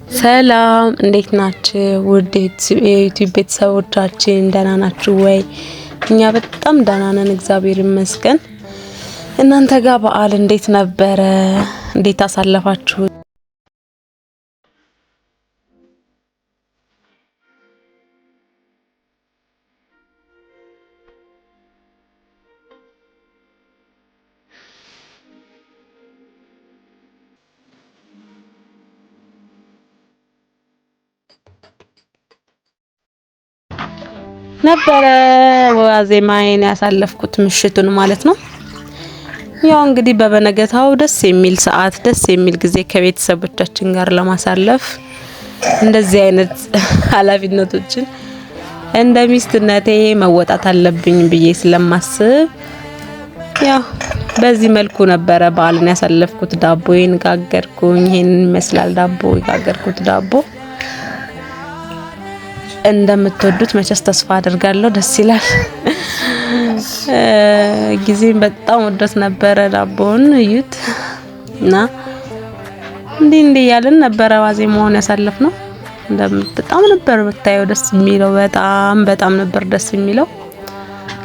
ሰላም እንዴት ናችሁ? ውድ የዩቲዩብ ቤተሰቦቻችን ደህና ናችሁ ወይ? እኛ በጣም ደህና ነን፣ እግዚአብሔር ይመስገን። እናንተ ጋር በዓል እንዴት ነበረ? እንዴት አሳለፋችሁ? ነበረ ዋዜማዬን ያሳለፍኩት ምሽቱን ማለት ነው። ያው እንግዲህ በበነገታው ደስ የሚል ሰዓት ደስ የሚል ጊዜ ከቤተሰቦቻችን ጋር ለማሳለፍ እንደዚህ አይነት ኃላፊነቶችን እንደ ሚስትነቴ መወጣት አለብኝ ብዬ ስለማስብ ያው በዚህ መልኩ ነበረ በዓልን ያሳለፍኩት። ዳቦዬን ጋገርኩኝ። ይሄንን ይመስላል ዳቦ የጋገርኩት ዳቦ እንደምትወዱት መቼስ ተስፋ አድርጋለሁ። ደስ ይላል። ጊዜም በጣም ወዶት ነበረ። ዳቦውን እዩት እና እንዲህ እንዲህ እያልን ነበረ ዋዜማውን ያሳለፍነው። በጣም ነበር ብታየው ደስ የሚለው። በጣም በጣም ነበር ደስ የሚለው።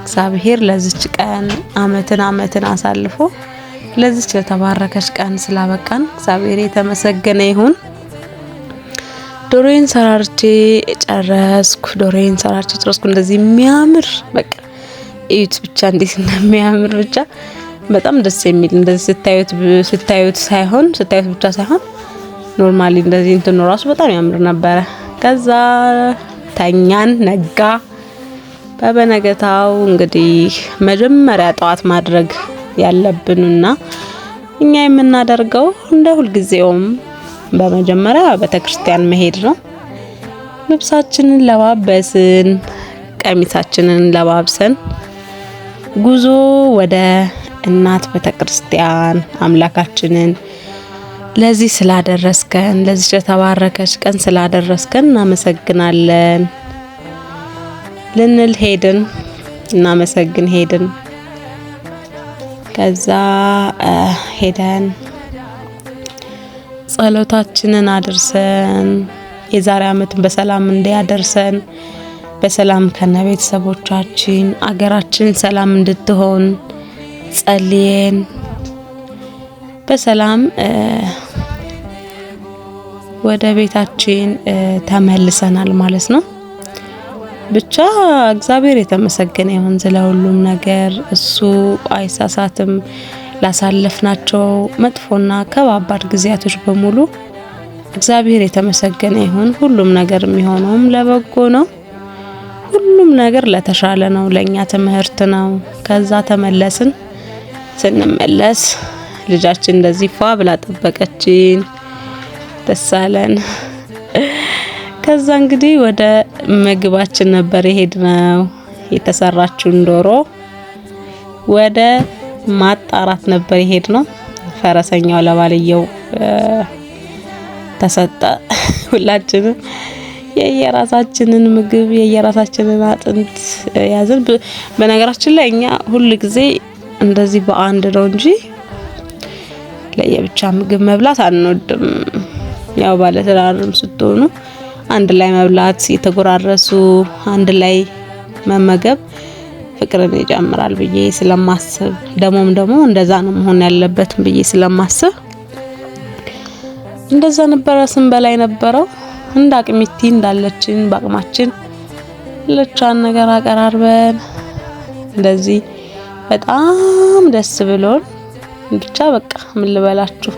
እግዚአብሔር ለዚች ቀን አመትን አመትን አሳልፎ ለዚች ለተባረከች ቀን ስላበቃን እግዚአብሔር የተመሰገነ ይሁን። ዶሮዬን ሰራርቼ ጨረስኩ። ዶሮዬን ሰራርቼ ጨረስኩ። እንደዚህ የሚያምር በቃ እዩት ብቻ እንዴት እንደሚያምር ብቻ በጣም ደስ የሚል እንደዚህ ስታዩት ስታዩት ሳይሆን ስታዩት ብቻ ሳይሆን normally እንደዚህ እንትኑ ራሱ በጣም ያምር ነበረ። ከዛ ተኛን፣ ነጋ። በበነገታው እንግዲህ መጀመሪያ ጠዋት ማድረግ ያለብንና እኛ የምናደርገው እንደ ሁልጊዜውም በመጀመሪያ ቤተክርስቲያን መሄድ ነው። ልብሳችንን ለባበስን፣ ቀሚሳችንን ለባብሰን ጉዞ ወደ እናት ቤተክርስቲያን አምላካችንን ለዚህ ስላደረስከን፣ ለዚህ ለተባረከች ቀን ስላደረስከን እናመሰግናለን ልንል ሄድን። እናመሰግን ሄድን። ከዛ ሄደን ጸሎታችንን አድርሰን የዛሬ አመትን በሰላም እንዲያደርሰን በሰላም ከነ ቤተሰቦቻችን አገራችን ሰላም እንድትሆን ጸልየን በሰላም ወደ ቤታችን ተመልሰናል ማለት ነው። ብቻ እግዚአብሔር የተመሰገነ ይሁን ስለ ሁሉም ነገር። እሱ አይሳሳትም። ላሳለፍናቸው መጥፎና ከባባድ ጊዜያቶች በሙሉ እግዚአብሔር የተመሰገነ ይሁን። ሁሉም ነገር የሚሆነውም ለበጎ ነው። ሁሉም ነገር ለተሻለ ነው፣ ለኛ ትምህርት ነው። ከዛ ተመለስን። ስንመለስ ልጃችን እንደዚህ ፏ ብላ ጠበቀችን። ደስ አለን። ከዛ እንግዲህ ወደ ምግባችን ነበር የሄድነው። የተሰራችውን ዶሮ ወደ ማጣራት ነበር የሄድነው። ፈረሰኛው ለባልየው ተሰጠ። ሁላችንም የየራሳችንን ምግብ የየራሳችንን አጥንት ያዝን። በነገራችን ላይ እኛ ሁል ጊዜ እንደዚህ በአንድ ነው እንጂ ለየብቻ ምግብ መብላት አንወድም። ያው ባለትዳርም ስትሆኑ አንድ ላይ መብላት፣ የተጎራረሱ አንድ ላይ መመገብ ፍቅርን ይጨምራል ብዬ ስለማስብ ደግሞም ደግሞ እንደዛ ነው መሆን ያለበት ብዬ ስለማስብ እንደዛ ነበረ ስንበላ የነበረው። እንደ አቅሚቲ እንዳለችን በአቅማችን ለቻን ነገር አቀራርበን እንደዚህ በጣም ደስ ብሎን ብቻ በቃ ምን ልበላችሁ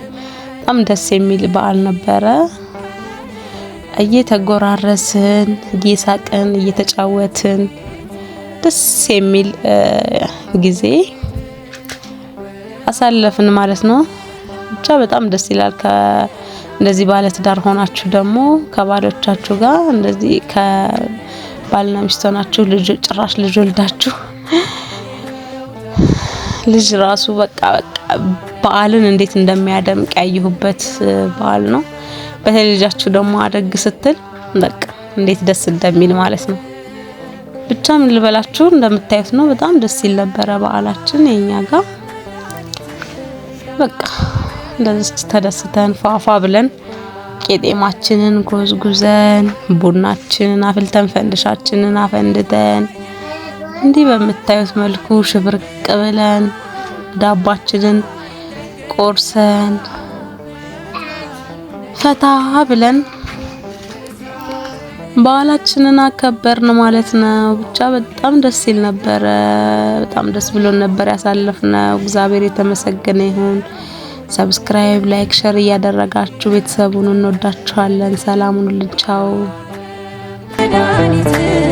በጣም ደስ የሚል በዓል ነበረ። እየተጎራረስን እየሳቅን እየተጫወትን ደስ የሚል ጊዜ አሳለፍን ማለት ነው። ብቻ በጣም ደስ ይላል። እንደዚህ ባለ ትዳር ሆናችሁ ደግሞ ከባሎቻችሁ ጋር እንደዚህ ከባልና ሚስት ሆናችሁ ልጅ ጭራሽ ልጅ ወልዳችሁ ልጅ ራሱ በቃ በቃ በዓልን እንዴት እንደሚያደምቅ ያየሁበት በዓል ነው። በተለይ ልጃችሁ ደግሞ አደግ ስትል በቃ እንዴት ደስ እንደሚል ማለት ነው። ብቻ ምን ልበላችሁ እንደምታዩት ነው። በጣም ደስ ይል ነበረ በዓላችን የኛ ጋር በቃ እንደዚህ ተደስተን ፏፏ ብለን ቄጤማችንን ጎዝጉዘን፣ ቡናችንን አፍልተን፣ ፈንድሻችንን አፈንድተን፣ እንዲህ በምታዩት መልኩ ሽብርቅ ብለን፣ ዳቧችንን ቆርሰን፣ ፈታ ብለን በዓላችንን አከበርን ማለት ነው። ብቻ በጣም ደስ ይል ነበረ። በጣም ደስ ብሎን ነበር ያሳለፍነው። እግዚአብሔር የተመሰገነ ይሁን። Subscribe፣ like፣ share እያደረጋችሁ ቤተሰቡን እንወዳችኋለን። ሰላሙን ልንቻው። መድኃኒት።